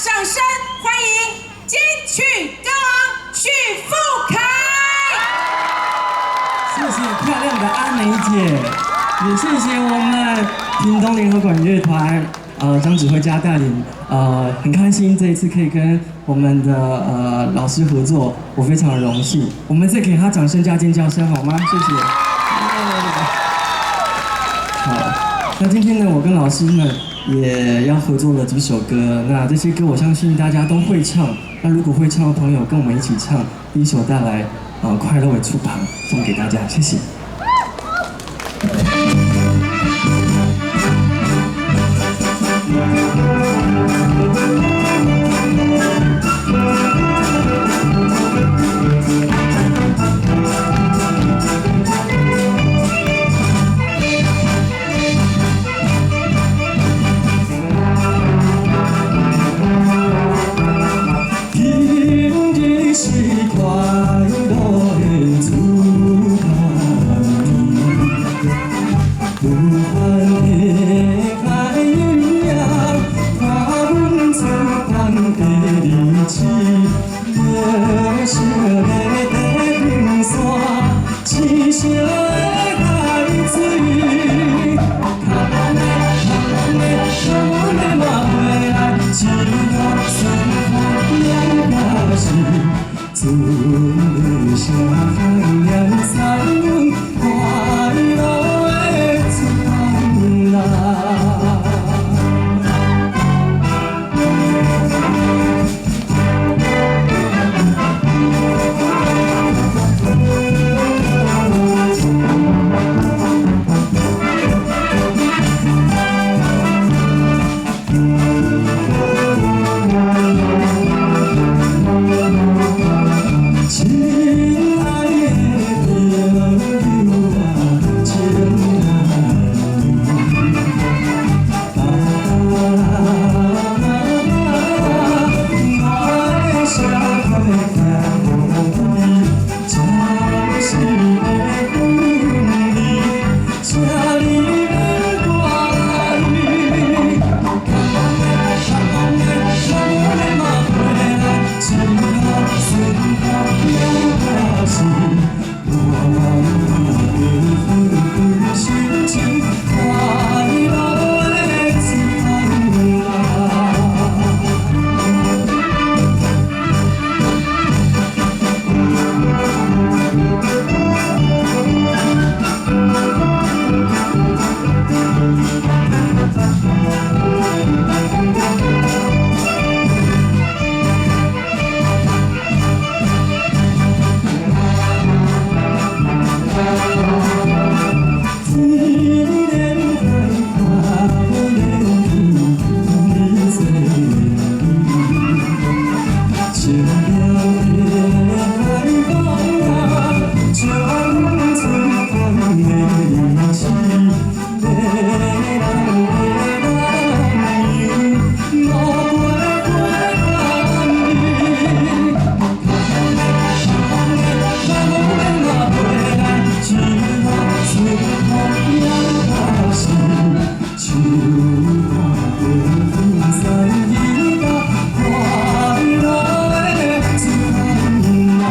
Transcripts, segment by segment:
掌聲歡迎金曲歌王許富凱。謝謝漂亮的阿美姐，也謝謝我們屏東聯合管樂團，張指揮家帶領，很開心這一次可以跟我們的老師合作，我非常榮幸。我們再給他掌聲加尖叫聲好嗎？謝謝。好，那今天呢，我跟老師們也要合作了幾首歌，那這些歌我相信大家都會唱。那如果會唱的朋友，跟我們一起唱，第一首帶來快樂的翅膀送給大家，謝謝。今日是快樂的出發天，不凡的海洋，看阮出港的日子，白色的地平線，青色的海水，空的空的空的嘛飛來，一路順風兩甲是，船的聲響送阮快樂的出港來。親愛的朋友啊，親愛的爸爸媽媽，我的社會行予你，暫時的分離，請你免掛意。空的空的空的嘛飛來，一路順風兩甲是，我的分分心情，快樂的出港來。天連海，海連天，你做清涼的海風啊，將阮出港的日子，迷人的南洋，無陪陪伴你。空的空的空的嘛飛來，一路順風兩甲是，手挽着分散去到快樂的出港來。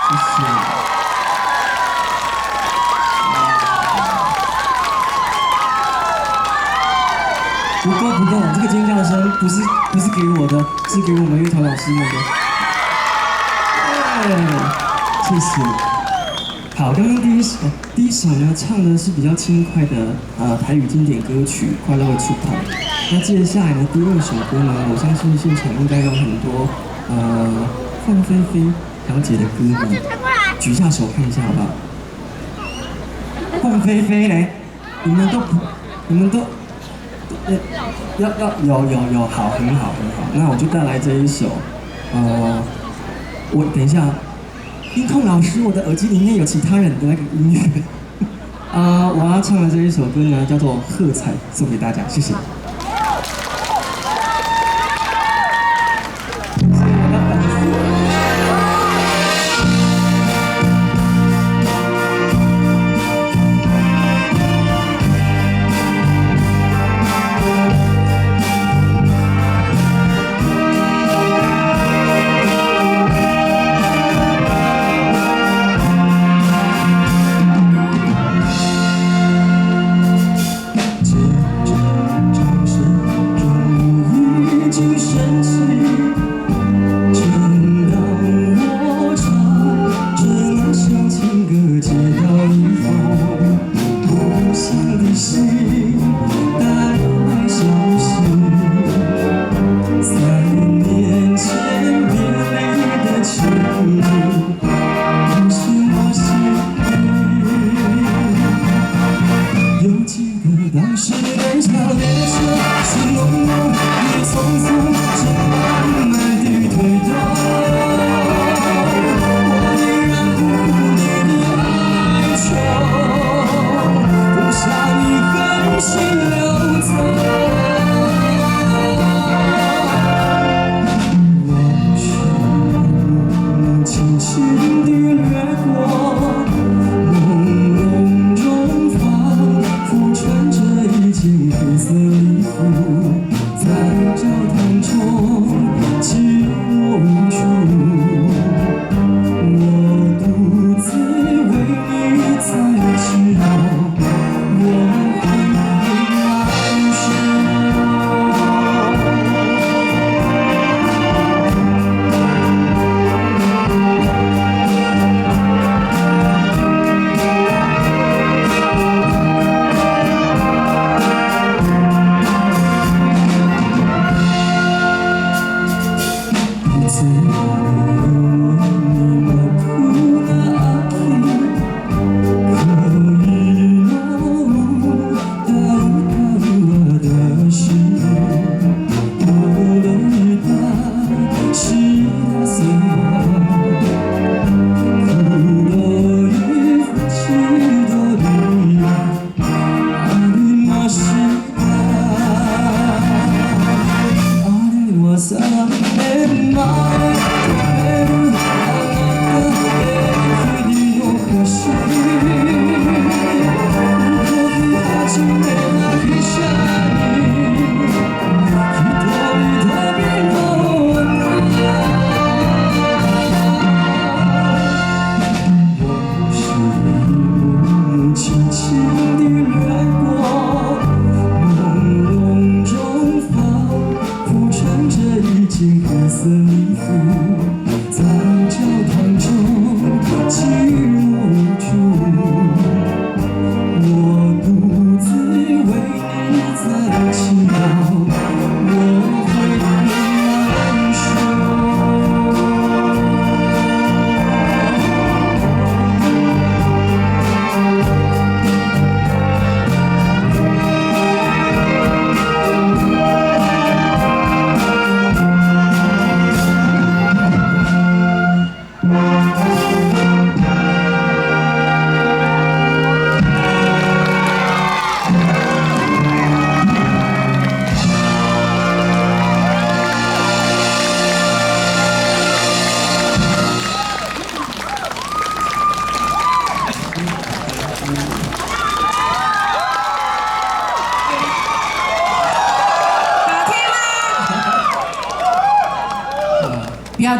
謝謝。不夠不夠，這個尖叫聲不是給我的，是給我們樂團老師們的。對，謝謝。好，剛剛第一首呢，唱的是比較輕快的台語經典歌曲《快樂的出港》。那接下來呢，第二首歌呢，我相信現場應該有很多鳳飛飛小姐的歌迷，舉下手看一下好不好？鳳飛飛嘞，你們都不，你們都。要要有有有，好，很好很好，那我就帶來這一首，我等一下，音控老師，我的耳機裡面有其他人的那個音樂，我要唱的這一首歌呢，叫做《喝彩》，送給大家，謝謝。謝謝我的粉絲。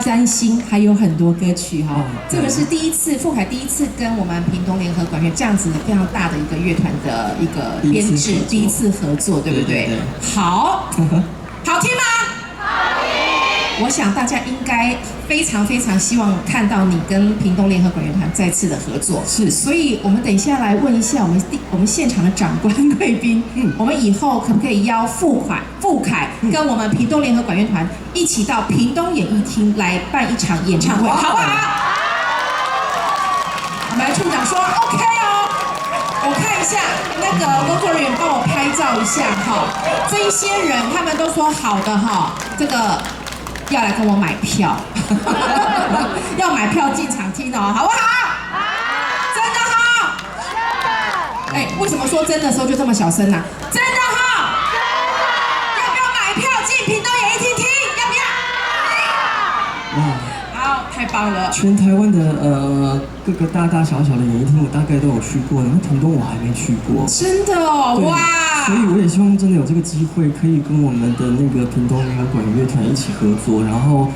担心，还有很多歌曲哈。这个是第一次，富凯第一次跟我们屏东联合管乐这样子非常大的一个乐团的一个编制，第一次合作，对不对？对对。好，好听吗？好听。我想大家应该非常非常希望看到你跟屏东联合管乐团再次的合作。是。所以我们等一下来问一下我们现场的长官贵宾，我们以后可不可以邀富凯跟我们屏东联合管乐团一起到屏东演艺厅来办一场演唱会，好不好？我们来处长说 OK 哦，我看一下那个工作人员帮我拍照一下哈，这一些人他们都说好的哈，这个要来跟我买票，要买票进场听哦，好不好？真的哈？哎，为什么说真的时候就这么小声呢？真的哈？要不要买票进屏东演艺厅听？要不要？哇！好，太棒了！全台湾的各个大大小小的演艺厅，我大概都有去过，那屏东我还没去过。真的哦，哇！所以我也希望真的有这个机会，可以跟我们的那个屏东联合管乐团一起合作。然后，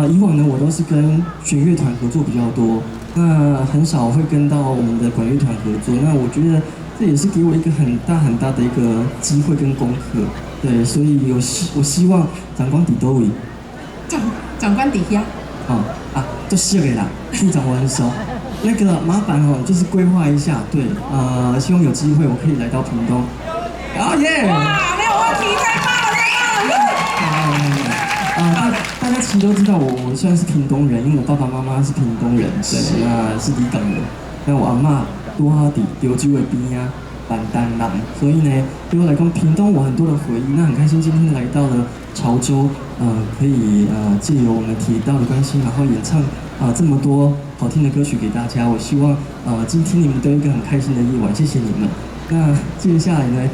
以往呢，我都是跟弦乐团合作比较多，那很少会跟到我们的管乐团合作。那我觉得这也是给我一个很大很大的一个机会跟功课。对，所以我希望长官伫佗位？长官伫遐。哦啊，就谢给啦，处长我很熟。那个麻烦哦，就是规划一下，对，希望有机会我可以来到屏东。啊耶！哇，没有问题，太棒了，太棒了！啊，大家其实都知道我虽然是屏东人，因为我爸爸妈妈是屏东人，对，那是里港人。那我阿嬷拄好伫潮州的边仔，板丹人，所以呢，对我来讲，屏东我很多的回忆。那很开心今天来到了潮州，可以借由我们铁道的关系，然后演唱啊这么多好听的歌曲给大家。我希望今天你们都有一个很开心的夜晚，谢谢你们。那接下来呢？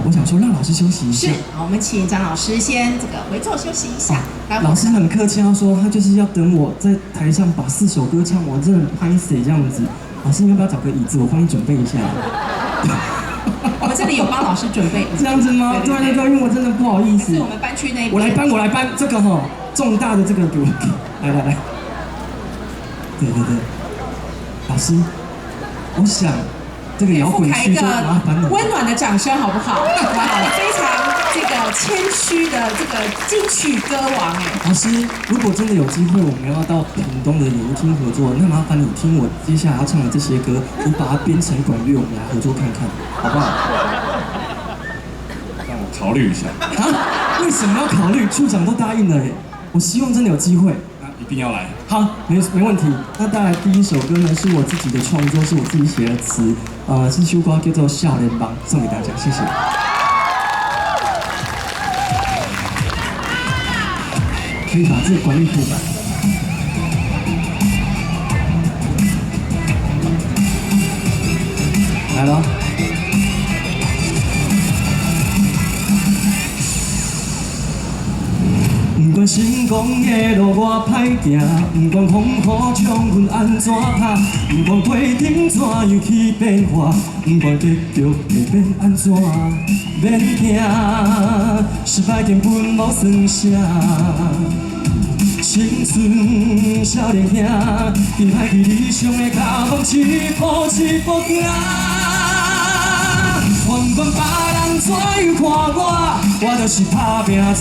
我想说让老师休息一下。是，好，我们请张老师先这个回座休息一下。来，老师很客气，他说他就是要等我在台上把4首歌唱完，真的很拍谢这样子。老师，你要不要找个椅子？我帮你准备一下。我们这里有帮老师准备。这样子吗？对对对，因为我真的不好意思。是我们搬去那边。我来搬，我来搬这个哈，重大的这个给我，来来来。对对对，老师，我想。这个摇滚区就麻烦了。温暖的掌声好不好？哇，非常这个谦虚的这个金曲歌王哎。老师，如果真的有机会，我们要到屏东的演艺厅合作，那麻烦你听我接下来要唱的这些歌，你把它编成管乐，我们来合作看看，好不好？让我考虑一下。啊？为什么要考虑？处长都答应了耶，我希望真的有机会。那一定要来。好，没问题。那带来第一首歌呢，是我自己的创作，是我自己写的词，是首歌叫做《少年梦》，送给大家，谢谢。可以把这个管乐可以吧？来了。不管成功的路偌歹行，不管风雨将阮按怎拍，不管过程怎样去变化，不管结局会变按怎，免惊，失败根本无算啥。青春少年兄，紧迈去理想的脚步，一步一步行。不管别人怎样看我，我就是打拼做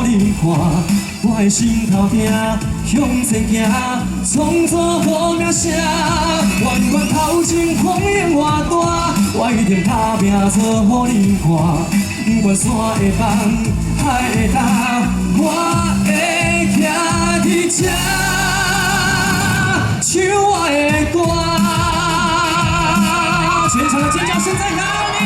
予你看。我的心头痛，向前行，创造好名声。不管头前风浪偌大，我一定打拼做予你看。不管山会放，海会干，我会徛伫这，唱我的歌。全场的尖叫声在哪里？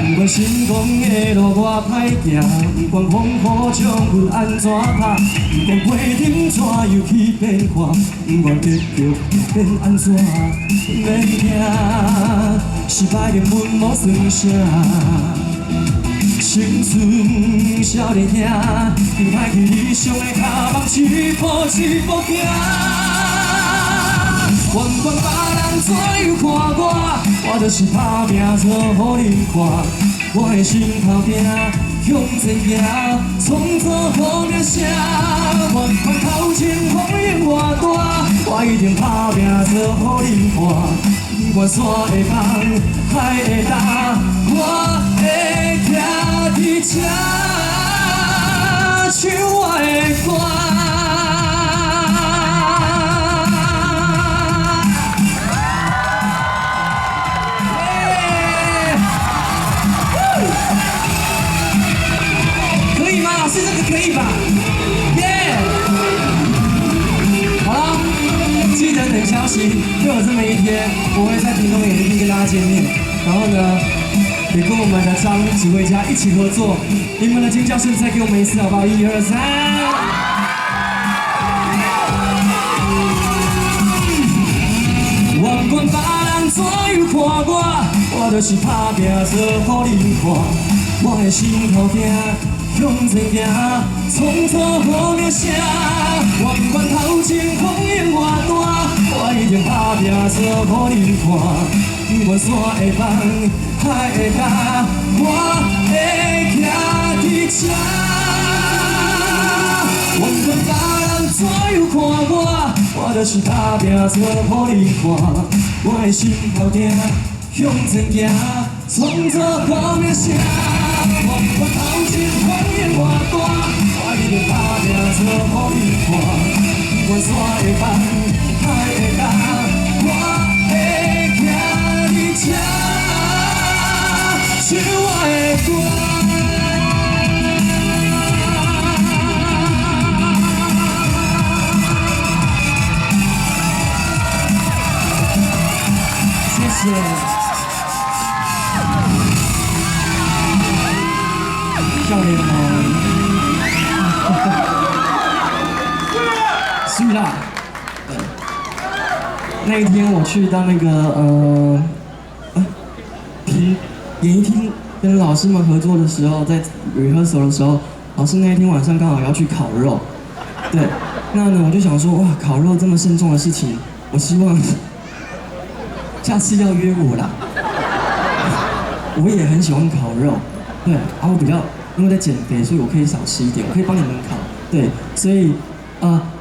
不管成功的路偌歹行，不管风雨将阮按怎拍，不管过程怎样去变化，不管结局会变按怎，免惊，失败根本无算啥。青春少年兄，紧迈去理想的脚步，一步一步行。不管别人怎样看我，我就是打拼做予你看。我的心头痛，向前行，创造好名声。不管头前风雨偌大，我一定打拼做予恁看。不管山会崩，海会干，我会徛伫这，唱我的歌。可以吗？老师，这个可以吧？耶！好了，记得等消息，会有这么一天，我会在屏东演艺厅跟大家见面。然后呢，也跟我们的张指挥家一起合作。你们的尖叫声再给我们一次，好不好？一二三。不管别人怎样看我，我就是打拼做予恁看。我的心头痛，向前行，创造好名声。我不管头前风雨偌大，我一定打拼做予恁看。不管山会崩，海会干，我会徛伫这。不管别人怎样看我，我就是打拼做予恁看。我的心头痛，向前行，创造好名声。我不管头前风雨偌大，我一定打拼做予恁看。不管山会崩，海会干，我会徛伫这，唱我的歌。谢谢。笑脸吗？是啦。那一天我去到那个演艺厅跟老师们合作的时候，在 rehearsal 的时候，老师那一天晚上刚好要去烤肉，对，那呢我就想说，哇，烤肉这么慎重的事情，我希望下次要约我啦。我也很喜欢烤肉，对，然后我比较因为在减肥，所以我可以少吃一点，我可以帮你们烤，对，所以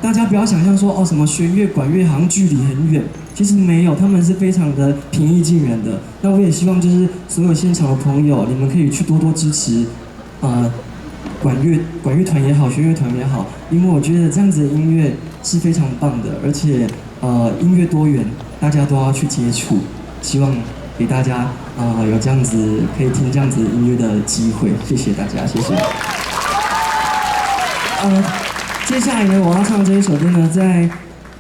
大家不要想象说哦什么弦乐管乐好像距离很远，其实没有，他们是非常的平易近人的。那我也希望就是所有现场的朋友，你们可以去多多支持，管乐团也好，弦乐团也好，因为我觉得这样子的音乐是非常棒的，而且音乐多元，大家都要去接触，希望给大家有这样子可以听这样子音乐的机会，谢谢大家，谢谢。接下来呢，我要唱这一首歌呢，在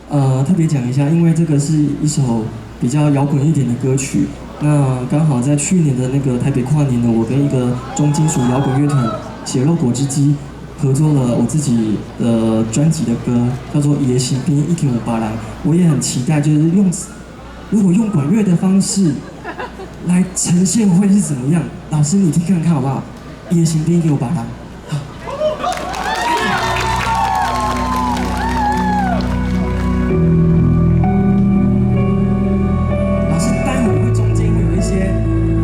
特别讲一下，因为这个是一首比较摇滚一点的歌曲。那刚好在去年的那个台北跨年呢，我跟一个重金属摇滚乐团血肉果汁机合作了我自己的专辑的歌，叫做《野心兵一点五八郎》。我也很期待，就是如果用管乐的方式来呈现会是怎么样？老师，你听看看好不好？《野心兵一点五八郎》。老师，待会会中间会有一些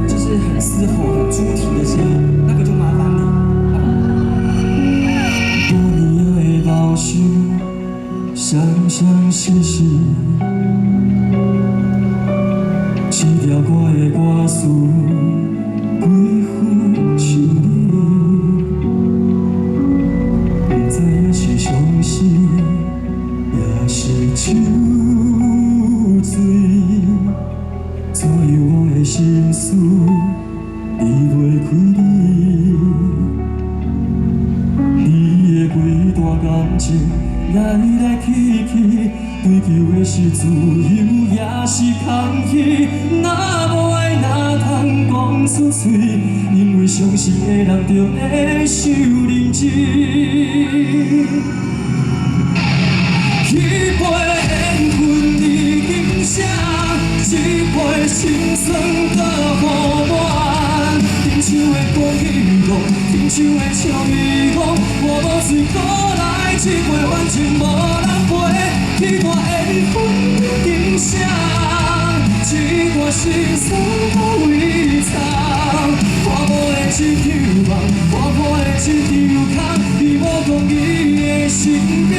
就是很嘶吼、很猪蹄的声音，那个就麻烦你，好不好？多年的老树，生生世世，这条歌的歌词，几分像你，不知影是相思，也是酒醉，左右我的心思，离袂开你。你的几段感情来来去去，追求的是自由，也是空虚。若无爱，哪通讲出嘴？因为相信的人就会受认真。彼杯缘分已经写，这杯心酸搁予满。亲像的讲起讲，亲像的笑伊讲，我无喙过来，这杯反正无人陪。彼段缘分已经写，这段心酸搁位藏。我无会一场梦，看破的一场空，伊无讲伊的身边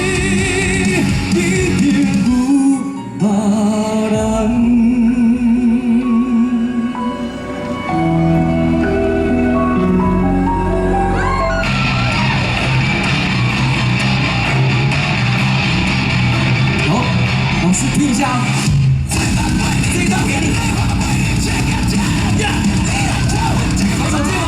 已经有别人。好，老師聽一下啊，這一段給你。好，手機我。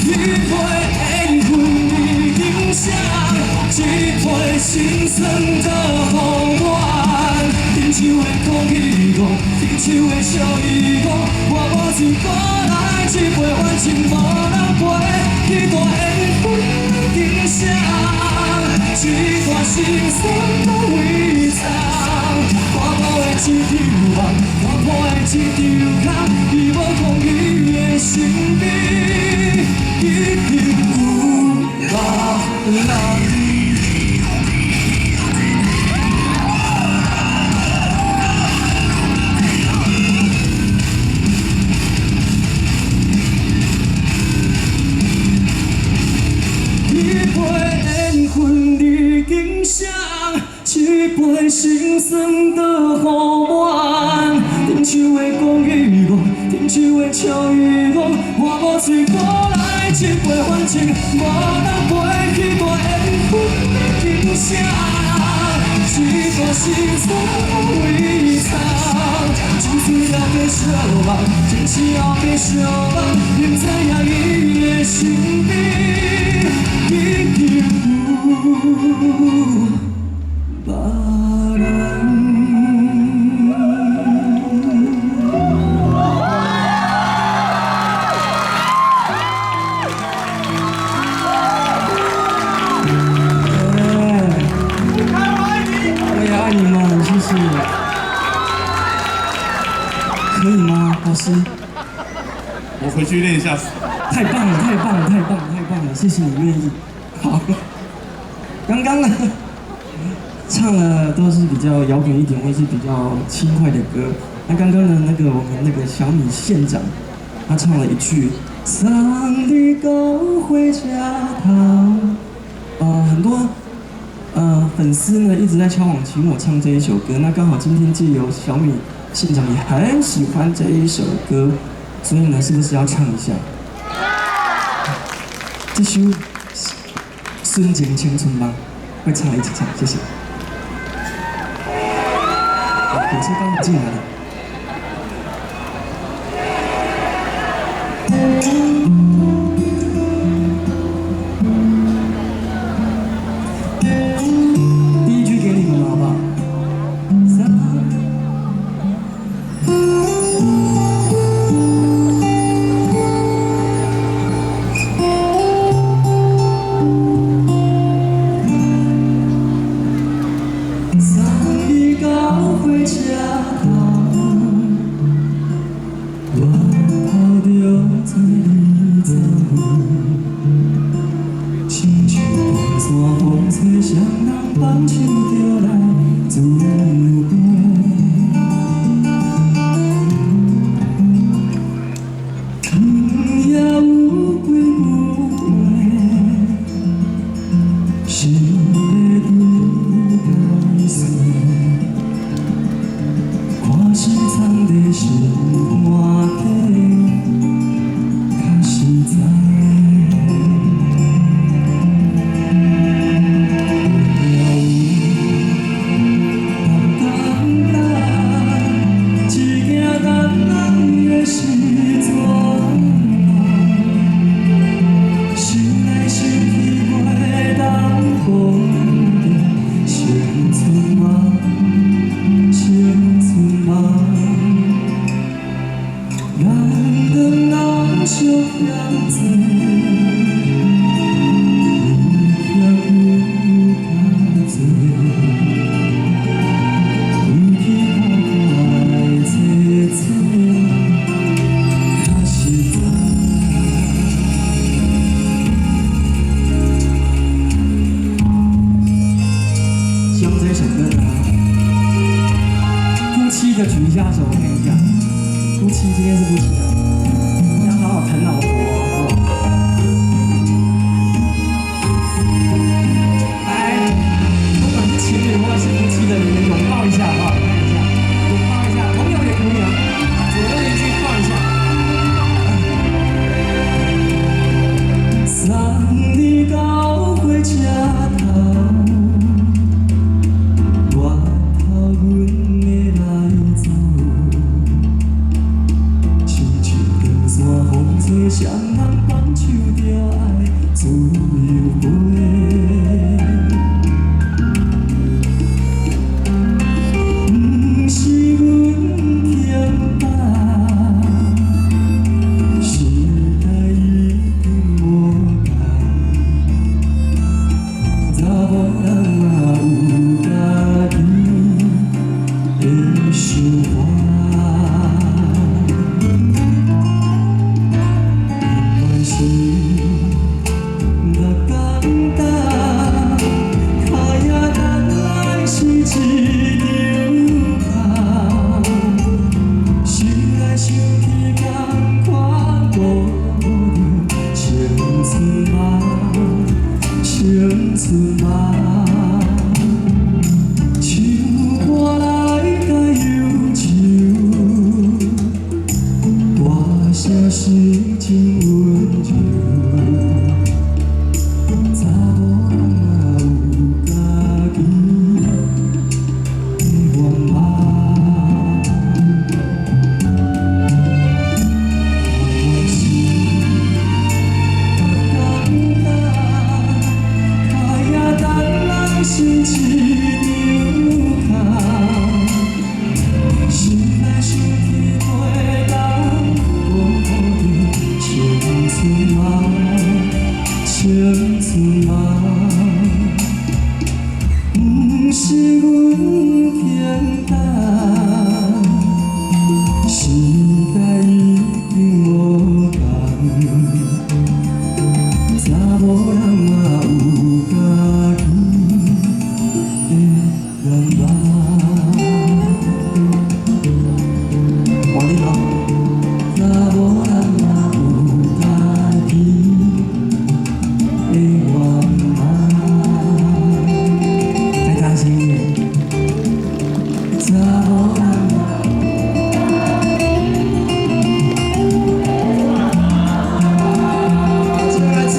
一杯緣分已經寫，一杯心酸做予滿。珍手的空氣講，珍手的笑意講，我無錢過來，這杯反正無人陪。彼段緣分已經寫，這段心酸搁位藏。看破的一場夢，看破的一場空，伊無講伊的身邊已經有別人。一杯緣分已經寫，一杯心酸倒予滿。珍手的講伊講，珍手的笑伊講，我無喙過來，這杯反正無人陪。彼段緣分已經寫，這段心酸搁位藏。情丝后白相梦，情丝后白相梦，毋知影伊的身边已经有别人。我也愛你們，謝謝。可以嗎，老師？我回去練一下。太棒了，太棒了，太棒了，太棒了！謝謝你願意。好，剛剛呢唱的都是比較搖滾一點，或是比較輕快的歌。那剛剛呢，那個我們那個小米縣長，他唱了一句“送你到火車頭”，很多粉絲呢一直在敲碗請我唱這一首歌。那剛好今天借由小米縣長也很喜歡這一首歌，所以呢，是不是要唱一下？這首《純情青春夢》會唱，一起唱，謝謝。火車剛進來了。第一句給你們了，好不好？三。送你到火車頭，我抱著做你走，親像電線風吹，誰人放手就來自由飛。天也有幾句話，想欲對你解釋。看是藏在心肝底，較實在。有不簡單，一件艰難的事怎想來想去袂當放掉青春夢，青春夢，咱兩人相欠債，你欠阮較濟，回去看看來找找，較實在。希望這一首歌呢，啥人放手就愛自由飛。毋是阮欠打，時代已經無仝，查某人嘛有家己的想法。不管是六工担，跤也等來是一場空。想來想去，仝款顧著青春夢，青春夢。唱歌來甲憂愁，大聲是真溫柔。查某人嘛有家己的願望。不管是六工担，跤也等來是一場空。想來想去，袂當顧著青春夢，青春夢。毋是阮欠打，時代已經無仝，查某人嘛有家己的願望。王力宏，查某人嘛有家己的願望。再大聲一點。查某人嘛。再來一次。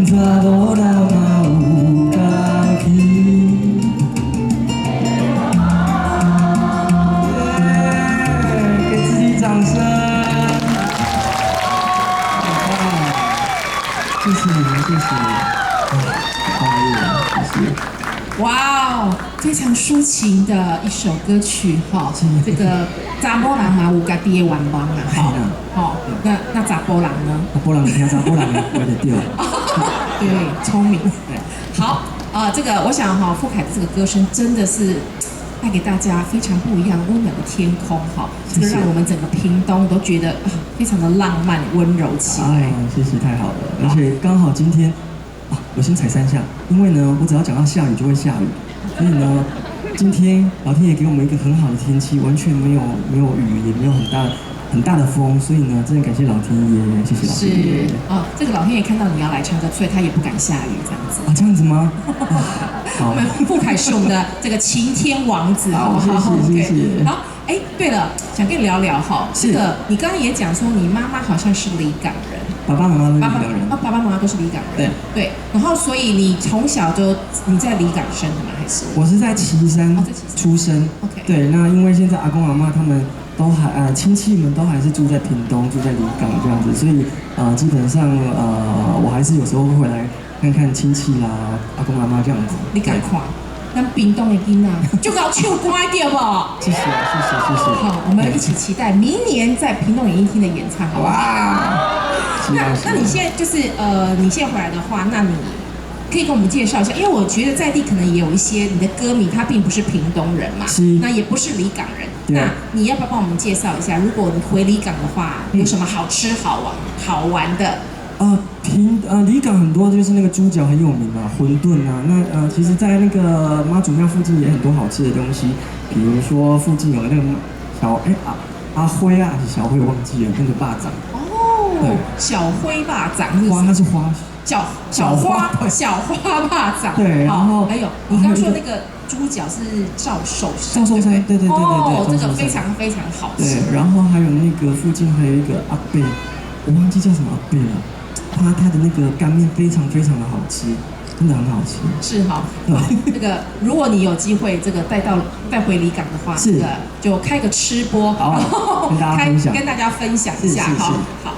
查某人嘛有家己。耶，給自己掌聲。好棒！謝謝你們，謝謝。啊，太了，謝謝。哇哦，非常抒情的一首歌曲哈。這個查某人嘛有家己的願望啊，哈。好，那查埔人呢？查埔人聽查埔人的話就對了。對，聰明。好，這個我想哈，富凱的這個歌聲真的是帶給大家非常不一樣溫暖的天空哈，這個讓我們整個屏東都覺得非常的浪漫溫柔起來。哎，謝謝，太好了，而且剛好今天啊，我先踩三下，因為呢，我只要講到下雨就會下雨，所以呢，今天老天爺給我們一個很好的天氣，完全沒有雨，也沒有很大的風，所以呢，真的感謝老天爺，謝謝老天爺。是哦，這個老天爺看到你要來唱歌，所以他也不敢下雨，這樣子。啊，這樣子嗎？好，我們富凱是我們的這個晴天王子，好不好？謝謝，謝謝。好，哎，對了，想跟你聊聊哈，這個你剛剛也講說，你媽媽好像是里港人，爸爸媽媽都是里港人，啊，爸爸媽媽都是里港人，對對。然後，所以你從小就你在里港生的嗎？還是？我是在旗山出生。 OK。對，那因為現在阿公阿嬤他們都還親戚們都還是住在屏東，住在里港這樣子，所以基本上我還是有時候會回來看看親戚啦，阿公阿嬤這樣子。你敢看？咱屏東的囡仔就𠢕唱歌對無？謝謝謝謝謝謝。好，我們一起期待明年在屏東演藝廳的演唱，好不好？那你現在就是你現在回來的話，那你可以跟我們介紹一下，因為我覺得在地可能也有一些你的歌迷，他並不是屏東人嘛，是，那也不是里港人，那你要不要幫我們介紹一下？如果你回里港的話，有什麼好吃好玩好玩的？里港很多就是那個豬腳很有名嘛，餛飩啊。那其實，在那個媽祖廟附近也很多好吃的東西，比如說附近有那個小阿輝啊，還是小輝，我忘記了，那個肉粽。哦，小輝肉粽是花，它是花。小花肉粽。對，然後還有你剛剛說那個豬腳是趙壽山，趙壽山，對對對對對，哦，這個非常非常好吃。對，然後還有那個附近還有一個阿伯，我忘記叫什麼阿伯了。他的那個乾麵非常非常的好吃，真的很好吃。是哈，那个如果你有机会這個帶回里港的話，這個就開個吃播，好，跟大家分享，跟大家分享一下哈。好，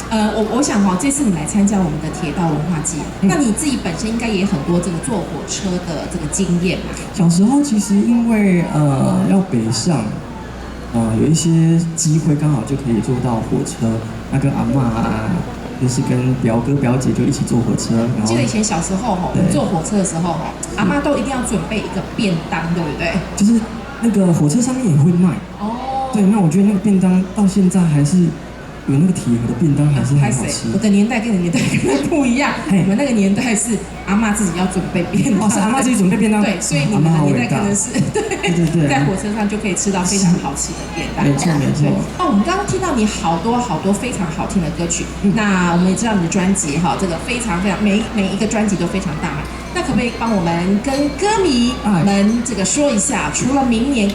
那我想哈，這次你來參加我們的鐵道文化祭，那你自己本身應該也很多這個坐火車的這個經驗嘛？小時候其實因為要北上，有一些機會剛好就可以坐到火車，那跟阿嬤啊，就是跟表哥表姐就一起坐火車。記得以前小時候吼，坐火車的時候吼，阿媽都一定要準備一個便當，對不對？就是那個火車上面也會賣。哦。對，那我覺得那個便當到現在還是有那個鐵盒的便當，還是很好吃。我的年代跟你的年代可能不一樣，我們那個年代是阿嬤自己要準備便當。哦，是阿嬤自己準備便當。對，所以你們的年代可能是對對對，在火車上就可以吃到非常好吃的便當。沒錯沒錯。哦，我們剛剛聽到你好多好多非常好聽的歌曲，那我們也知道你的專輯哈，這個非常非常每一個專輯都非常大賣。那可不可以幫我們跟歌迷們這個說一下，除了明年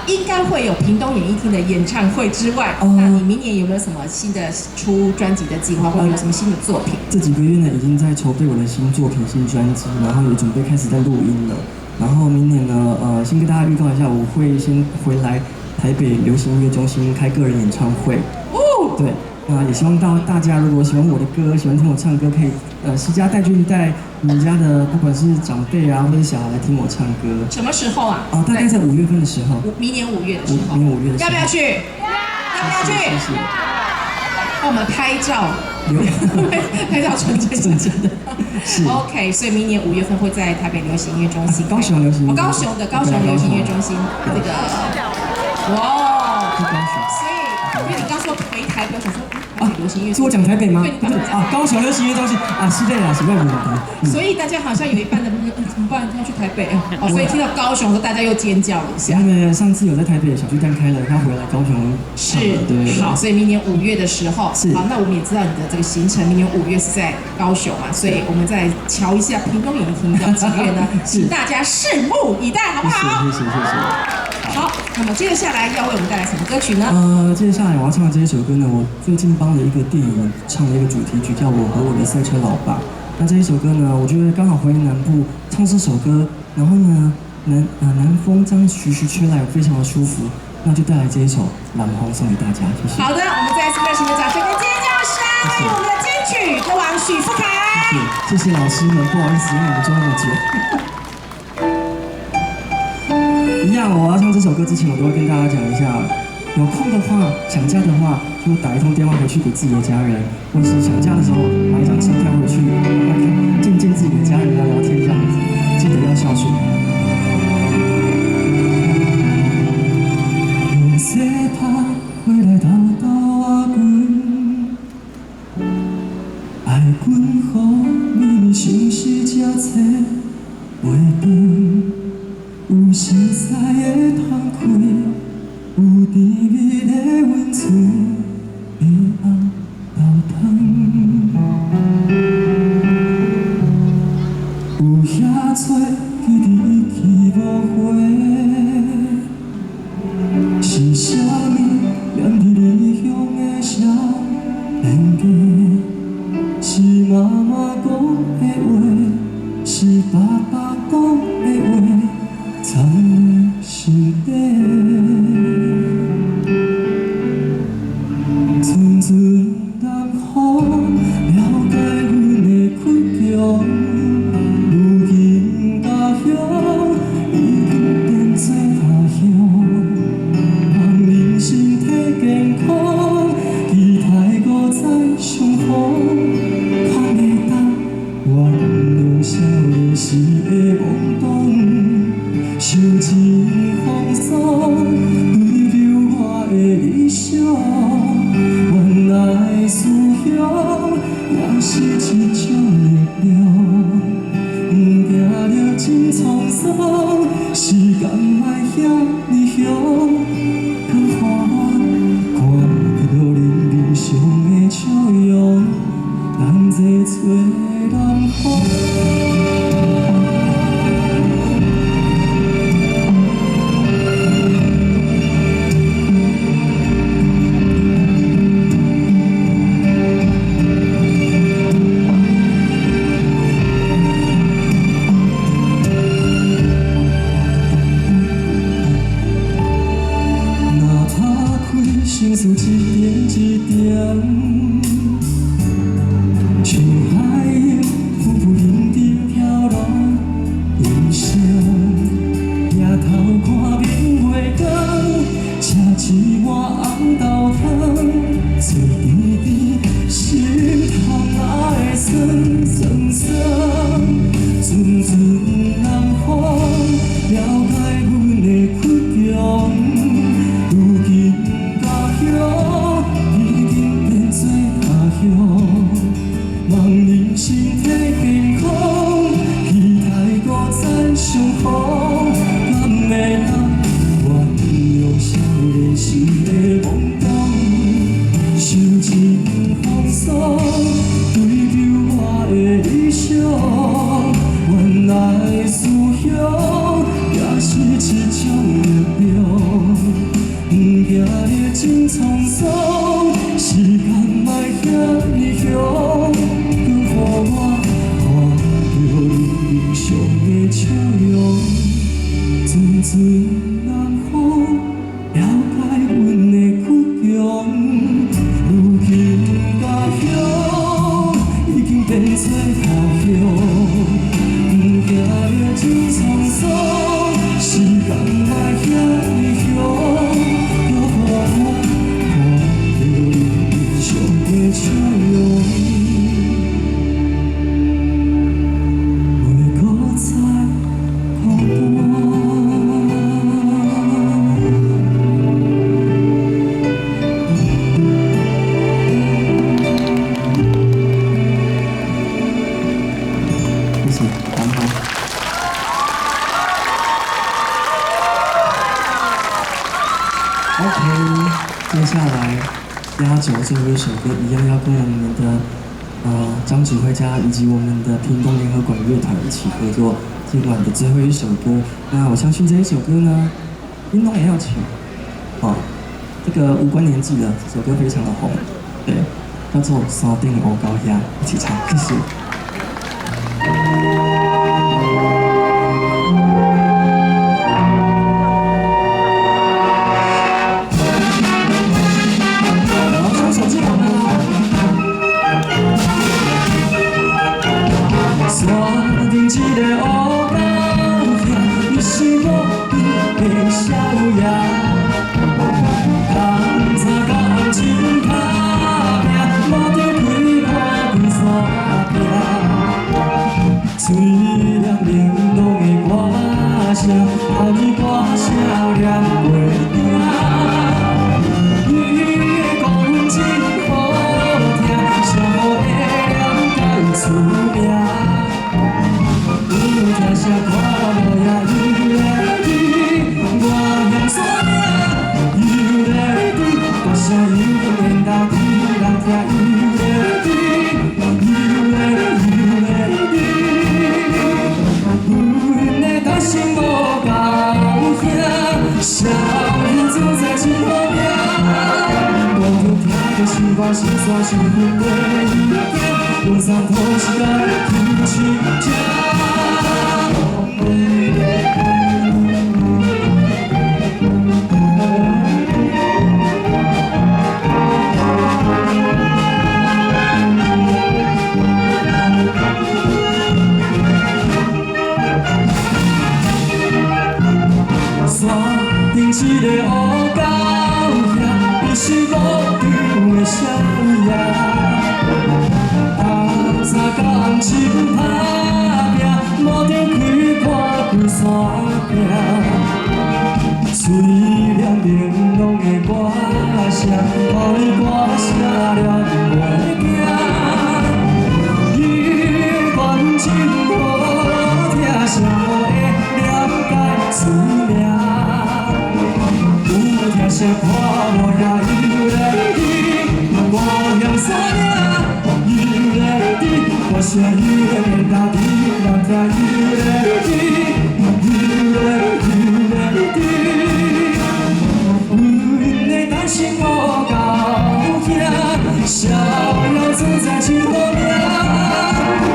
應該會有屏東演藝廳的演唱會之外，那你明年有沒有什麼新的出專輯的計劃，或者有什麼新的作品？這幾個月呢，已經在籌備我的新作品、新專輯，然後也準備開始在錄音了。然後明年呢，先跟大家預告一下，我會先回來台北流行音樂中心開個人演唱會。哦，對，那也希望到大家如果喜歡我的歌，喜歡聽我唱歌，可以攜家帶眷帶你們家的不管是長輩啊或者小孩來聽我唱歌。什麼時候啊？哦，大概在5月份的時候。明年5月的時候。明年5月的時候。要不要去？要不要去？謝謝。幫我們拍照，拍照存證。存證的。是。 OK，所以明年5月份會在台北流行音樂中心。高雄流行。高雄的高雄流行音樂中心這個，哇。是高雄。所以，因為你剛說回台北，我想說。啊，流行音樂是我講台北嗎？對，啊，高雄流行音樂中心啊，是的啦，是外國的。所以大家好像有一半的朋友，怎麼辦？要去台北哦，所以聽到高雄的，大家又尖叫了一下。因為上次有在台北小巨蛋開了，他回來高雄是，對。好，所以明年5月的時候，是。好，那我們也知道你的這個行程，明年5月是在高雄嘛，所以我們再瞧一下屏東演藝廳要幾月呢？請大家拭目以待，好不好？謝謝謝謝。好，那麼接下來要為我們帶來什麼歌曲呢？接下來我要唱的這一首歌呢，我最近幫了一個電影唱了一個主題曲，叫《我和我的賽車老爸》。那這一首歌呢，我覺得剛好回南部唱這首歌，然後呢，南風這樣徐徐吹來，非常的舒服。那就帶來這一首《南風》送給大家，謝謝。好的，我們再次熱情的掌聲跟尖叫聲，歡迎我們的金曲歌王許富凱。謝謝，謝謝老師們，不好意思，讓你們坐那麼久。一樣，我要唱這首歌之前，我都會跟大家講一下，有空的話，想家的話，就打一通電話回去給自己的家人，或是想家的時候買一張車票回去，看見見自己的家人，聊聊天這樣子，記得要孝順。用雪拍回來斗斗仔阮，愛阮予绵綿相思才切袂斷。有熟似的芳开，有甜蜜的温存，会红豆汤。有遐多记忆一去无回，是啥物念伫离乡的少年家？是媽媽講的話，是爸爸講的話。藏在心底，阵阵南風了解阮的倔強，如今家鄉已經變做他鄉，望恁身體健康，期待閣再相逢，可會當原諒少年時的懵懂。受盡風霜，追求我的理想，原來思鄉也是一種力量。不驚著真滄桑，時間莫遐呢凶，閣予我看著恁面上的笑容，同齊吹南風。心事一点一点，像海涌浮浮沉沉飘落人生。抬头看明月光，吃一碗红豆汤，嘴甜甜，心头哪会酸酸酸？阵阵南风了解阮的苦衷，如今家乡已经变做他乡，望恁身体健康，期待阁再相逢，敢会当原谅少年时的懵懂，受尽风霜，追求我的理想，原来思乡也是一种力量。不惊历经沧桑，时间莫遐尼凶，阁予我看著你面上的笑容。阵阵南风了解阮的倔强，如今家乡已经变做他乡，不惊历经沧桑，时间莫遐尼凶，阁予我看著你面上的笑容。袂阁再孤单。谢谢，感恩。OK，接下来压轴最后一首歌，一样要跟我们的张指挥家以及我们的屏东联合管乐团一起合作今晚的最后一首歌。那我相信这一首歌呢，叮咚也要唱哦，这个无关年纪的这首歌非常的红，对，叫做《山顶的乌狗兄》，一起唱，谢谢。好，双手借我们哦。山顶一个乌狗兄，伊是我的少爷。冬早到暗真打拼，摸着开看规山壁。嘴念玲珑的歌声，啊伊歌声念袂定。伊的讲真好听，谁会念到出名？有听声看无影，游来伫我向山顶，游来伫大声游缘投伫人听，游来伫，游来游来伫，阮的单身乌狗兄，少年自在真好命。无论听著心肝心山心分袂惊，阮三土是家求亲情。山顶一个乌狗兄，伊是牧场的少爷。冬早到暗真打拼，摸着开看规山壁。嘴念玲珑的歌声，予伊歌声念袂惊。伊的歌真好听，谁会念该出名？有听声看无影，游来伫我向山顶，游来伫歌声游来投伫人听，游来伫，游来游来伫。阮的单身乌狗兄，逍遥自在真好命。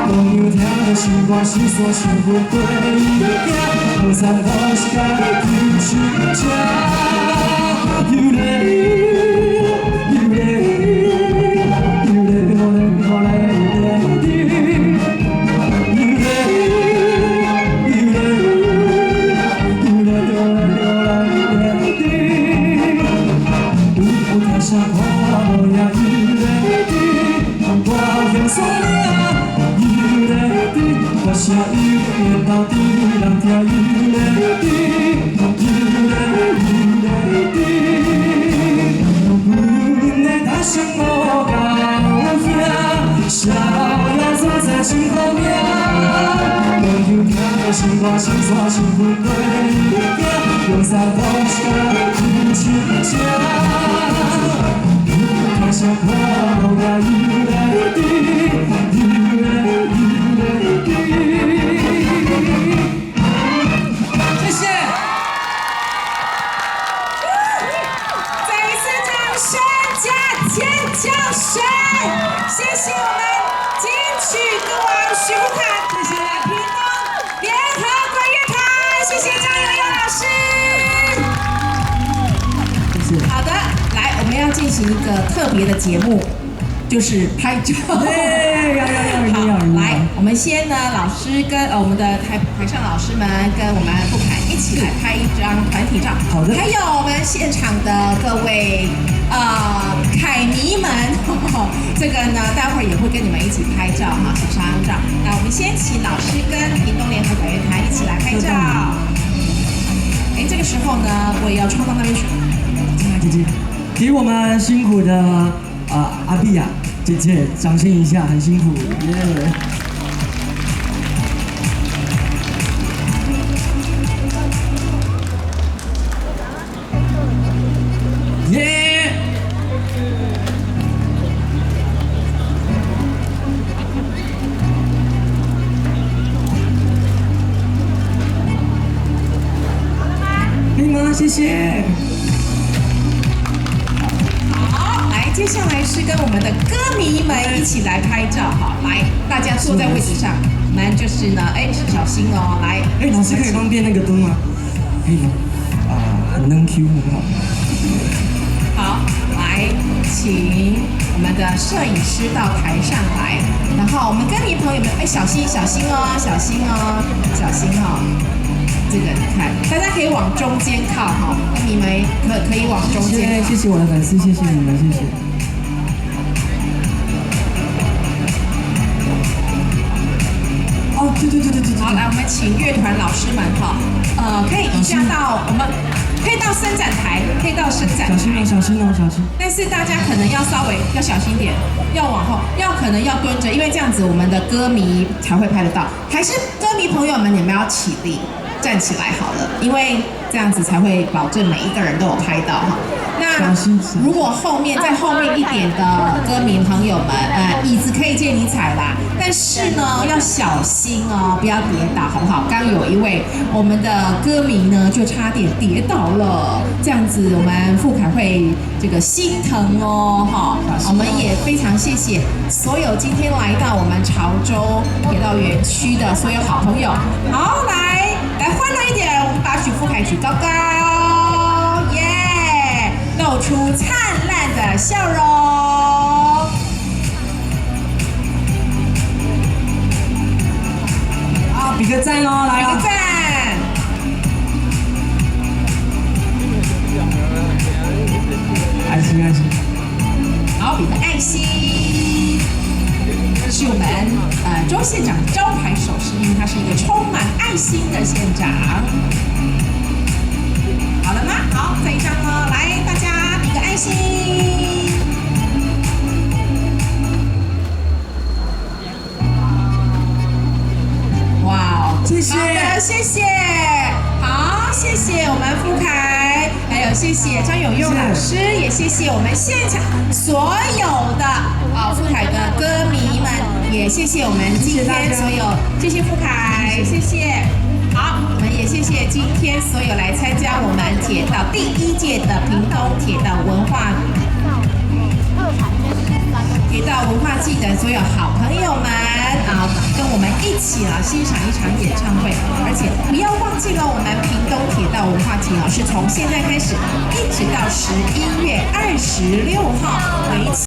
公牛听著心肝心山心分袂惊，无三途是家己求亲情。游来。声看无影又来伫，大兴山岭又来伫，歌声永远留伫人听又来伫，又来又来伫。阮的他乡无够兄，逍遥自在真好命。愿求听到心肝心山心分对行，用三步一工有亲情。歌声看无影又来伫，又来又来伫。谢谢。再一次掌声加尖叫声，谢谢我们金曲歌王许富凯，谢谢屏东联合管乐团，谢谢张友勇老师。谢谢。好的，来，我们要进行一个特别的节目，就是拍照。耶，要要要，一定要！好，来，我们先呢，老师跟我们的台上老师们跟我们富凯一起来拍一张团体照。好的。还有我们现场的各位凯迷们，这个呢，待会儿也会跟你们一起拍照哈，小张照。那我们先请老师跟屏东联合管乐团一起来拍照。哎，这个时候呢，我也要冲到那边去。姐姐，给我们辛苦的阿碧亚姐姐掌声一下，很辛苦，耶！耶！可以吗？谢谢。好，来，接下来是跟我们的歌迷们一起来拍照哈。来，大家坐在位置上，我们就是呢，哎，小心哦，来，哎，老师可以方便那个灯吗？可以吗？啊，很能 Q，很好。好，来，请我们的摄影师到台上来，然后我们歌迷朋友们，哎，小心，小心哦，小心哦，小心哦。这个你看，大家可以往中间靠哈，歌迷们可以往中间靠。谢谢我的粉丝，谢谢你们，谢谢。哦，对对对对对对。好，来，我们请乐团老师们哈，可以移驾到我们，可以到伸展台，可以到伸展台。小心哦，小心哦，小心。但是大家可能要稍微要小心点，要往后，要可能要蹲着，因为这样子我们的歌迷才会拍得到。还是歌迷朋友们，你们要起立站起来好了，因为这样子才会保证每一个人都有拍到哈。那如果后面在后面一点的歌迷朋友们，椅子可以借你踩啦，但是呢要小心哦，不要跌倒，好不好？刚有一位我们的歌迷呢，就差点跌倒了，这样子我们富凯会这个心疼哦，哈。我们也非常谢谢所有今天来到我们潮州铁道园区的所有好朋友。好，来来欢乐一点，我们把许富凯举高高，耶，露出灿烂的笑容。啊，比个赞哦，来比个赞。爱心爱心。好，比个爱心。是我们周县长招牌手势，因为他是一个充满爱心的县长。好了吗？好，再一张哦，来，大家比个爱心。哇，谢谢，好的，谢谢，好，谢谢我们富凯，还有谢谢张永佑老师，也谢谢我们现场所有的啊富凯的歌迷们，也谢谢我们今天所有，谢谢富凯，谢谢。好，我们也谢谢今天所有来参加我们铁道第一届的屏东铁道文化铁道文化祭的所有好朋友们啊，跟我们一起啊欣赏一场演唱会，而且不要忘记了，我们屏东铁道文化祭啊，是从现在开始一直到11月26号为期。